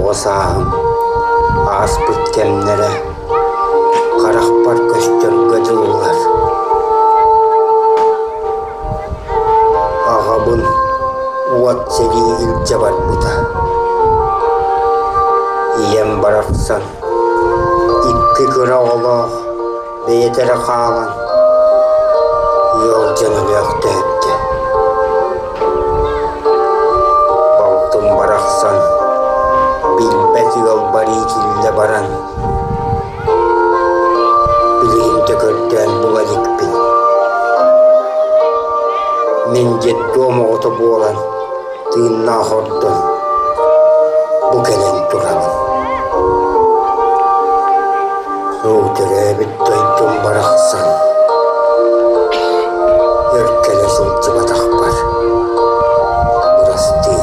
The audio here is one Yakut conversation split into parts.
Оҕо сааһым ааспыт кэмнэрэ харахпар көстөргө дылылар. Аҕабын уот сэрии илдьэ барбыта. Ийэм барахсан икки кыра оҕолоох бэйэтэ эрэ хаалан ыалдьан өлөөхтөөбүтэ. Балтым барахсан билбэт ыалбар иитиллэ баран билигин да көрдөөн була иликпин. Мин детдом оҕото буолан тыыннаах ордон бу кэлэн турабын. Оо, төрөөбүт дойдум барахсан өр кэлэ сылдьыбатахпар бырастыы.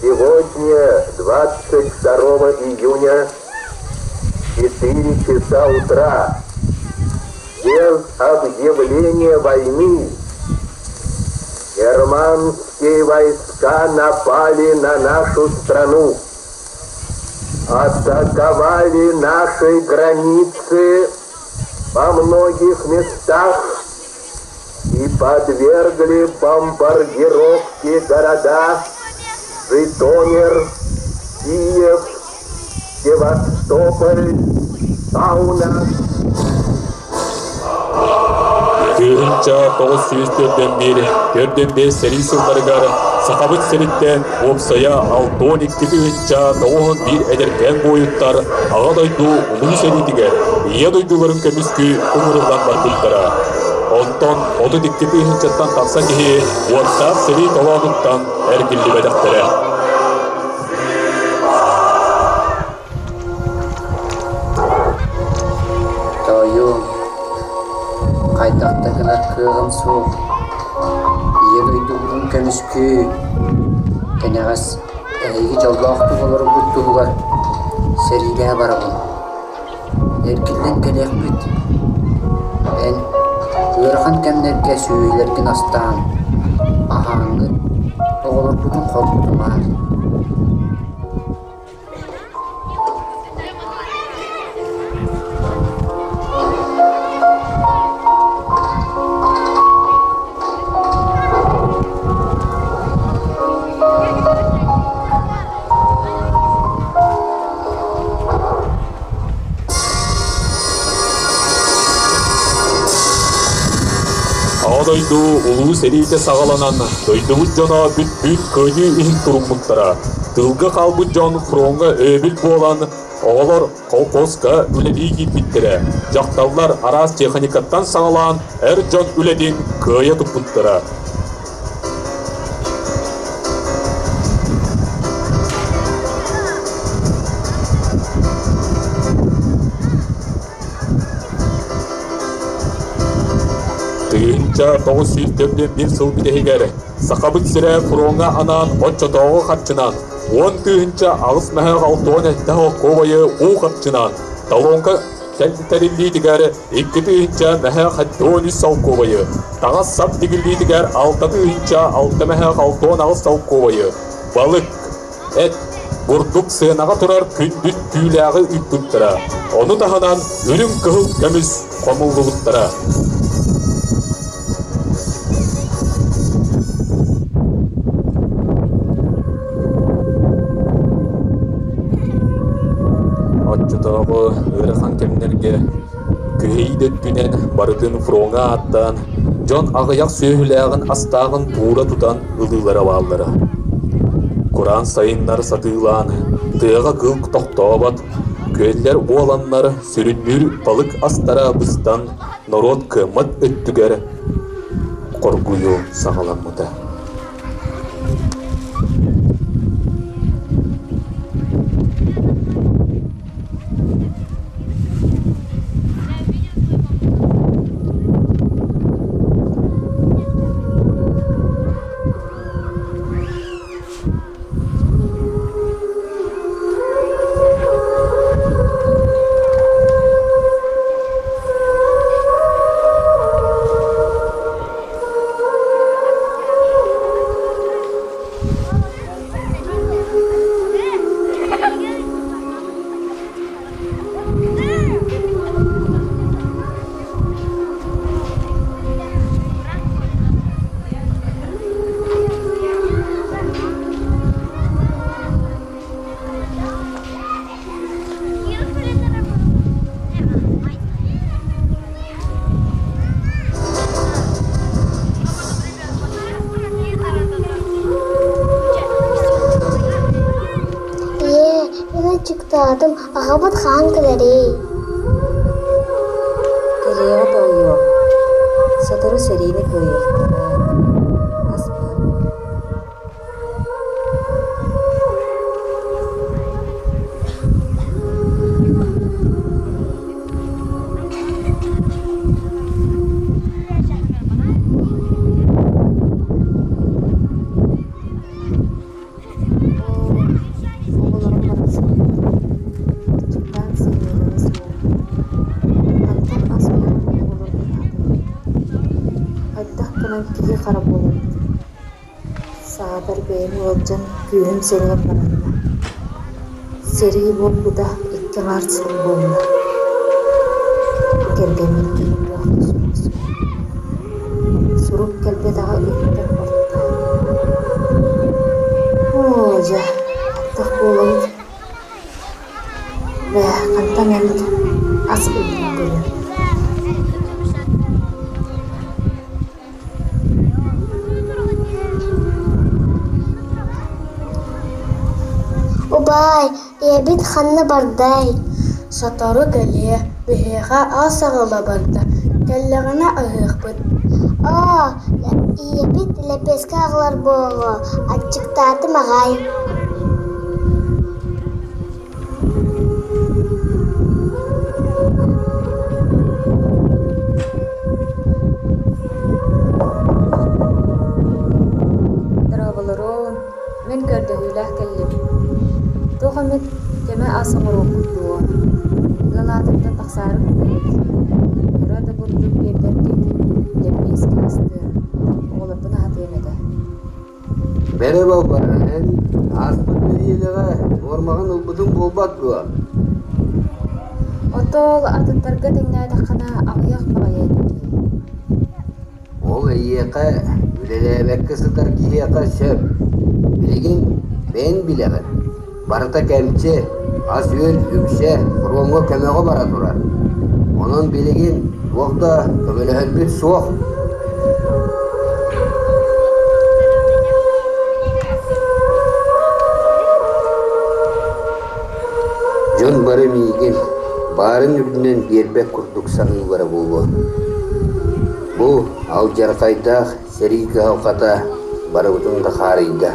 Сегодня, 22 июня, 4 часа утра, без объявления войны, германские войска напали на нашу страну, атаковали наши границы во многих местах и подвергли бомбардировке города Житомир, Киев, Севастополь, Каунас. 1941 төрдөн сэрии сылларыгар Сахабыт сириттэн уопсайа 62 тыһыынча 91 эдэркээн буойуттар Аҕа дойду Улуу сэриитигэр Ийэ дойдуларын көмүскүү ыҥырыллан барбыттара. Онтон 32 тыһыынчаттан тахса киһи уоттаах сэрии толоонуттан эргиллибэтэхтэрэ. Тоойуом, хайдах да гынар кыаҕым суох, Ийэ дойдубутун көмүскүү, кэнэҕэс эһиги дьоллоохтук олороргут туһугар сэриилэһэ барабын. Эргиллэн кэлиэхпит. Эн ыарахан кэмнэргэ сүөһүлэргин астаан, аһааҥҥыт, оҕолоргутун хоргутумаар. Аҕа дойду Улуу сэриитэ саҕаланан, дойдубут дьоно бүт-бүт кыайыы иһин туруммуттара. Тыылга хаалбыт дьон фроҥҥа өйөбүл буолан, оҕолор колхозка үлэлии киирбиттэрэ, дьахталлар араас техникаттан саҕалаан эр дьон үлэтин кыайа туппуттара. 1941 сыл бүтэһигэр Сахабыт сирэ фроҥҥа анаан оччотооҕу харчынан 10 8 67 холкуобайы уу харчынан талонка тэриллиитигэр 2 073 солкуобайы, таҥас-сап тигиллиитигэр 6 068 солкуобайы, балык, эт, бурдук сыанаҕа турар күндү түүлээҕи ыыппыттара, ону таһынан үрүҥ кыһыл көмүс хомуллубуттара. Оччотооҕу ыарахан кэмнэргэ күһэйии да өттүнэн барытын фроҥҥа ааттаан, дьон аҕыйах сүөһүлээҕин-астааҕын туура тутан ылыылара бааллара. Кураан сайыннар сатыылаан, тыаҕа кыыл тохтообот, күөллэр уоланнар сүрүннүүр балык астара быстан, норуот кыаммат өттүгэр хоргуйуу саҕаламмыта. Ийээ, мин аччыктаатым, аҕабыт хаһан кэлэрий? Кэлиэҕэ тоойуом, сотору сэриини кыайыахтара, ас баар буолуо. Оо, оҕолорум барахсаттар, аччыктаан сыһыалара суох, хантан ас булан оҕолорбун аһатабын, хайдах гынан киһи-хара буолабыт Саатар бэйэм ыалдьан күүһүм-сэниэм баранна. Сэрии буолбута икки аҥаар сыл буолла. Кэргэммин киһи туох да сурук суох. Сурук кэлбэтэҕэ ыйтан орто. Оо, дьэ, аттах буолабыт. Бээ, хантан эмит ас ыытан көрүөм. Убаай, ийэбит ханна бардай? Сотору кэлиэ, биһиэхэ ас аҕала барда, кэллэҕинэ аһыахпыт. Оо, ийэбит лэппиэскэ аҕалар буолуо, аччыктаатым аҕай. Дорооболоруун, мин көрдөһүүлээх кэллим. Туох эмит көмө ас оҥоруоххут дуо? Ыал аатыттан тахсаары гынныбыт. Кыра да бурдук биэрдэргит, лэппиэскэ астыам, оҕолорбун аһатыам этэ. Бэрэ балбаара, эн ааспыт нэдиэлэҕэ нуормаҕын ылбытыҥ буолбат дуо? Отол атыттарга тэҥнээтэххинэ аҕыйах баҕайы этэ дии. Ол эйиэхэ үлэлээбэккэ сытар киһиэхэ сөп. Билигин бэйэҥ билэҕин, барыта кэмчи, ас-үөл үксэ фроҥҥа көмөҕө бара турар. Онон билигин туох да көмөлөһөрбүт суох. Дьон бары миигин баарын үрдүнэн биэрбэт курдук саныыллара буолуо. Бу алдьархайдаах сэрии кыһалҕата барыбытын да хаарыйда.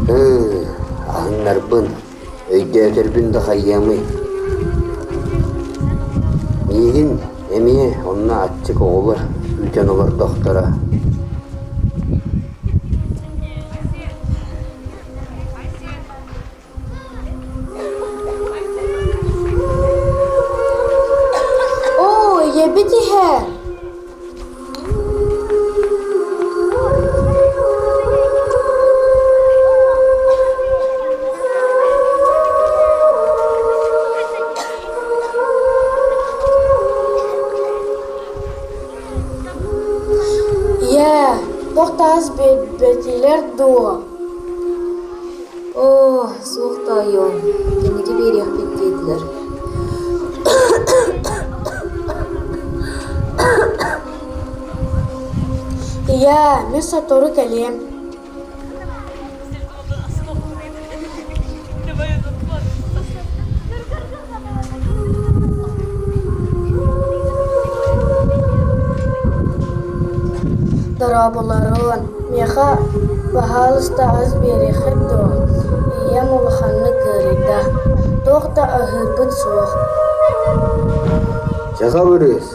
Ыы, аһыннарбын, өйдөөтөрбүн да хайыамый. Миигин эмиэ онно аччык. Аччык оҕолор күүтэн олордохторо. Оо, ийэбит иһэр! Ийээ, туох таас биэрбэтилэр дуо? Оо, суох тоойуом, кэнники биэриэхпит диэтилэр. Ийээ, мин сотору кэлиэм. Дорооболоруун, миэхэ баһаалыста ас биэриэххит дуо, ийэм улаханнык ыарыйда, туох да аһыырбыт суох. Чахабырыыс,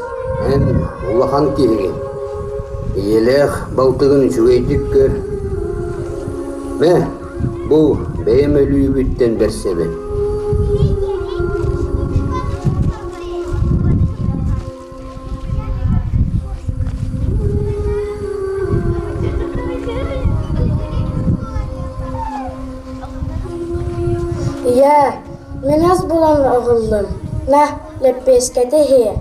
эн улахан киһигин, ийэлээх балтыгын үчүгэйдик көр. Мэ, бу бэйэм өлүүбүттэн бэрсэбин. Ийээ, мин ас булан аҕаллым, на, лэппиэскэтэ иһиэ.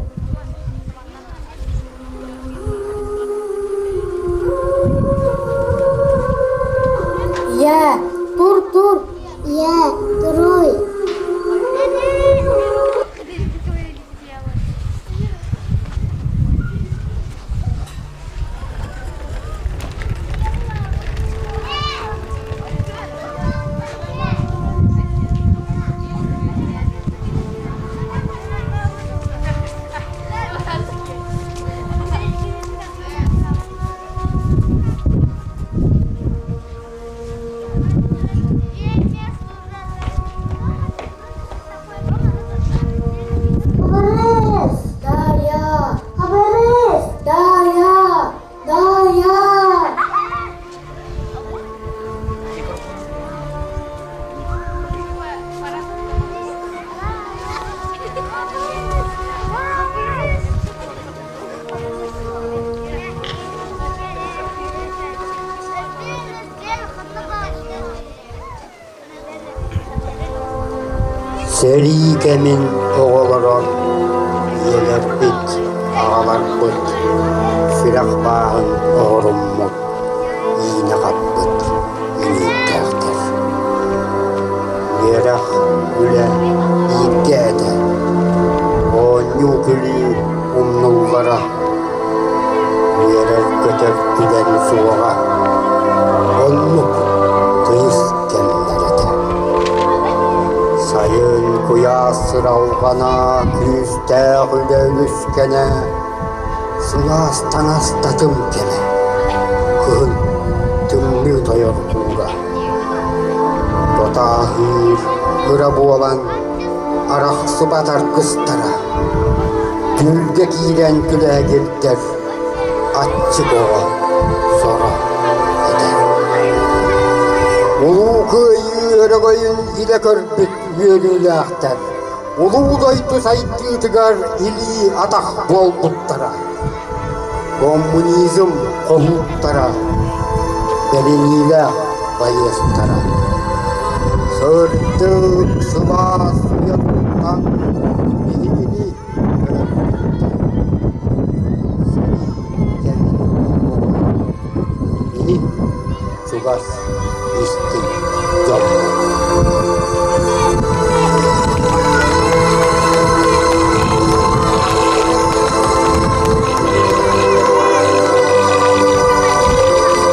Ийээ, тур, тур! Ийээ, туруй! Хабарыс! Дарья! Хабарыс! Дарья! Дарья! Сэрии кэмин оҕолоро ийэлэрбит, аҕаларбыт сүрэх бааһын оһоруммут, иинэ хаппыт иҥиирдээхтэр. Үөрэх, үлэ бииргэ этэ, оонньуу-күлүү умнуллара Үөрэр-көтөр түгэн суоҕа, оннук тыйыс кэмнэр этэ. Сайын куйаас сыралҕана, күүстээх үлэ үлүскэнэ, сылаас таҥас татым кэмэ, кыһын тымныы тойоргуура. Тотааһыыр ыра буолан арахсыбат аргыстара, түүлгэ киирэн күлээгирдэр аччык оҕо соро этэ. Улуу Кыайыы өрөгөйүн илэ көрбүт үөрүүлээхтэр улуу дойду сайдыытыгар илии-атах буолбуттара. Коммунизм хоһууттара, бэриниилээх байыастара. Сырдык, сылаас уйаттан биһигини төрөппүттэр. Сэрии кэмин оҕолоро биһи чугас истиҥ.